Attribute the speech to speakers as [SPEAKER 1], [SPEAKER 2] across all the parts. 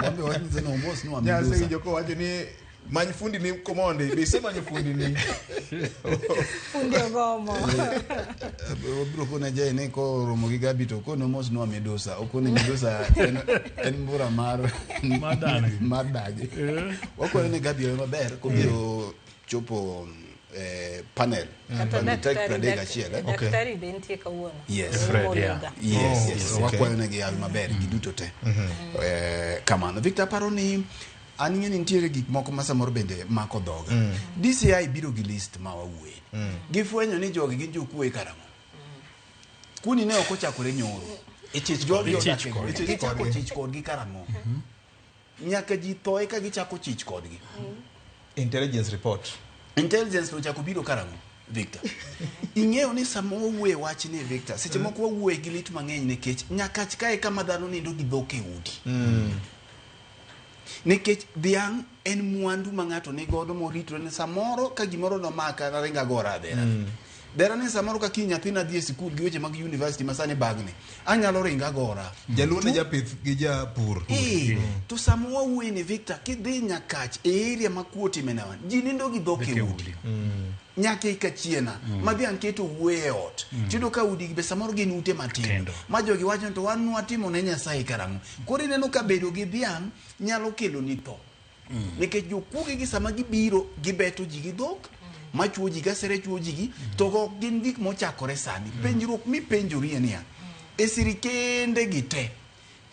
[SPEAKER 1] Wambe wanyiso ni omos ni
[SPEAKER 2] Nyase
[SPEAKER 1] wamidusa.
[SPEAKER 2] winjo kowacho ni many fundi ni komondi be isemanyo fundi ni
[SPEAKER 3] Fundi ogomo.
[SPEAKER 1] Wabiro kone Jay ni koromo gi Gabi to okone omos ni wamidusa. Okone midusa en, en mbura mar
[SPEAKER 4] Mar dagi.
[SPEAKER 1] mar dagi. Wakone ni Gabi owe maber kobiro chopo eh, panel.
[SPEAKER 3] Kata
[SPEAKER 1] Panel tarik
[SPEAKER 3] daktari,
[SPEAKER 1] 31, eh?
[SPEAKER 2] Okay.
[SPEAKER 3] daktari be nitie kawuono.
[SPEAKER 1] Yes.
[SPEAKER 4] Fred,
[SPEAKER 3] Olunga.
[SPEAKER 4] yeah.
[SPEAKER 1] Yes,
[SPEAKER 2] Oh,
[SPEAKER 1] yes.
[SPEAKER 2] okay.
[SPEAKER 1] Wakwayo negi hawi maber giduto te. Eh, kamano. Victor aparo ni an ing'e ni nitiere gik moko ma samoro bende mako dhoga. DCI biro gi list ma wawuoye. Gifwenyo ni jogi gin jokuoye karang'o. Kuni ne ok ochakore nyoro.
[SPEAKER 2] Ichich
[SPEAKER 1] Jogi
[SPEAKER 2] kodgi.
[SPEAKER 1] odak e gweng'.
[SPEAKER 2] Ichich
[SPEAKER 1] Gichako
[SPEAKER 2] kodgi.
[SPEAKER 1] chich kodgi karang'o. Nyaka ji thoe ka gichako chich kodgi.
[SPEAKER 2] Intelligence report.
[SPEAKER 1] Intelligence nochako biro karang'o Victor? Ing'eyo ni sama wawuoye wachni Victor, seche moko wawuoye gi lit mang'eny nikech Nyakach kae kama dhano nindo gi dhok e udi. Nikech dhiang' en mwandu ma ng'ato ni godo moritore ni samoro ka gimoro nomaka naringo agora adhera. Dhera ni samoro ka kiny nyathina dhi e sikul gi weche mag university ma sani bagni, anyalo ringo agora.
[SPEAKER 2] Jaluo ne japith gi japur.
[SPEAKER 1] Eh, to sama wawuoye ni Victor, kidhi Nyakach e area ma kuo time nawan, ji nindo gi dhok e udi. Nyaka e kachiena ma dhiang' keto wuoye e ot. Tiyudo ka udi gi be samoro gin ute matindo.
[SPEAKER 4] Tindo.
[SPEAKER 1] Ma jogi wacho ni to wan nwatimo ne Nyasaye karang'o. Koro ineno ka bedo gi dhiang' nyalo kelo ni tho. Nikech jokuoge gi sama gibiro gibeto ji gi dhok, machuo ji gasere chuo ji gi, to ok gin gik mochakore sani. Penjruok mipenjori en niya, e sirikende gi te,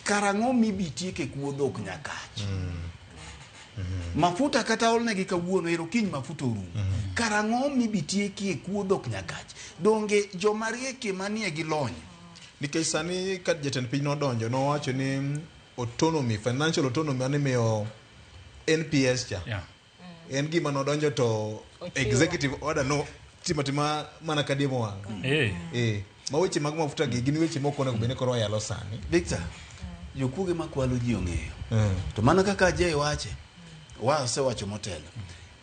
[SPEAKER 1] karang'o mibi tieke kuo dhok Nyakach? Mafuta kata olnegi kawuono ero kiny mafuta orumo. Karang'o mibi tiekie kuo dhok Nyakach? Donge joma rieke manie gi lony
[SPEAKER 2] Nikech sani ka jatend piny nodonjo nowacho ni autonomy, financial autonomy mane imiyo NPS cha.
[SPEAKER 4] Yeah.
[SPEAKER 2] En gima nodonjo to
[SPEAKER 3] Ochiwo.
[SPEAKER 2] executive order no timo atima mana ka diemo wang'.
[SPEAKER 4] Eh.
[SPEAKER 2] Eh, ma weche mag mafuta gi gin weche mok onego bed ni koro wayalo sani.
[SPEAKER 1] Victor, jokuoge makwalo ji ong'eyo. To mana kaka Jay wache, wasewacho motelo.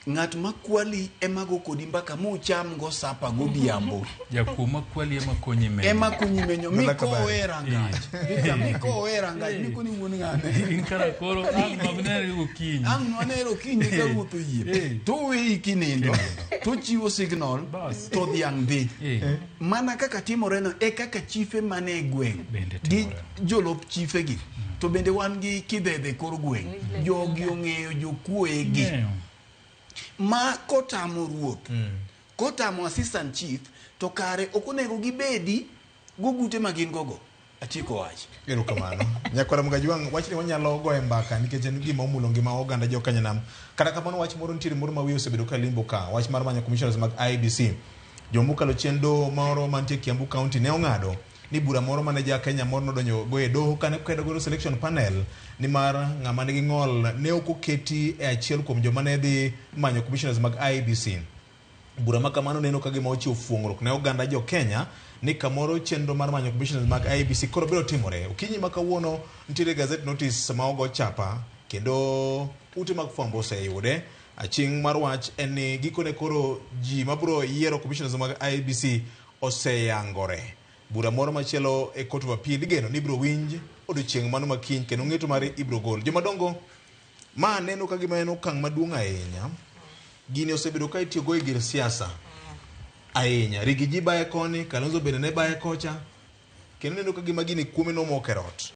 [SPEAKER 1] Ng'at makwali ema go kodi mbaka mucham go sapa godhiambo.
[SPEAKER 4] Jakuo makwali ema konyi menyo.
[SPEAKER 1] Ema konyi menyo
[SPEAKER 2] Mana
[SPEAKER 1] mikowe
[SPEAKER 2] kabari.
[SPEAKER 1] e rangach. Victor, mikowe e rangach mikoni wuon ng'ane.
[SPEAKER 4] In kara koro ang' wabinere gokinyi.
[SPEAKER 1] Ang' nwanero okinyi ka ruoth oyie.
[SPEAKER 4] Eh.
[SPEAKER 1] To oweyi kinindo. To chiwo signal.
[SPEAKER 4] Bas.
[SPEAKER 1] To dhiang' dhi.
[SPEAKER 4] Eh.
[SPEAKER 1] Mana kaka timoreno e kaka chife mane e gweng'
[SPEAKER 4] Bende
[SPEAKER 1] gi
[SPEAKER 4] timore.
[SPEAKER 1] jolup chifegi to bende wan gi kidhedhe kor gweng' jogi ong'eyo jokuoye gi
[SPEAKER 4] Ng'eyo.
[SPEAKER 1] ma kotamo ruoth kotamo assistant chief to kare ok onego gibedi gogute ma gin gogo atieko wach
[SPEAKER 2] Erokamano. Nyakwara Mgajwang', wachni wanyalo goye mbaka nikech en gima omulo ngima oganda jo Kanyanam. Kata kamano wach moro nitiere moro ma wiye osebedo ka limbo ka, wach mar manyo commissioners mag IEBC. Joma okalo chien doho moro mantie Kiambu County ne ong'ado ni bura moro mane ja Kenya moro nodonjo go e doho kane kwedo godo selection panel nimar ng'ama nigi ng'ol ne ok oketi e achiel kuom joma ne dhi manyo commissioners mag IEBC. Bura ma kamano neno ka gima ochiwo fuong'ruok ne oganda jo Kenya ni kamoro chenro mar manyo commissioners mag IEBC koro biro timore. Okinyi ma kawuono nitiere gazette notice ma ogo chapa kendo ute mag fwambo oseyude. Aching' mar wach en ni gikone koro ji mabiro yiero commissioners mag IEBC oseyangore. Bura moro machielo e Court of Appeal igeno ni ibiro winj odiochieng' mano ma kiny kendo ng'eto mare ibiro gol. Jomadongo ma neno ka gima en okang' maduong' ahinya. Gini osebedo ka itiyogo e gir siasa ahinya. Rigiji baye koni, Kalonzo bende ne baye kocha. Kendo neno ka gima gini kuome nomoko e rot.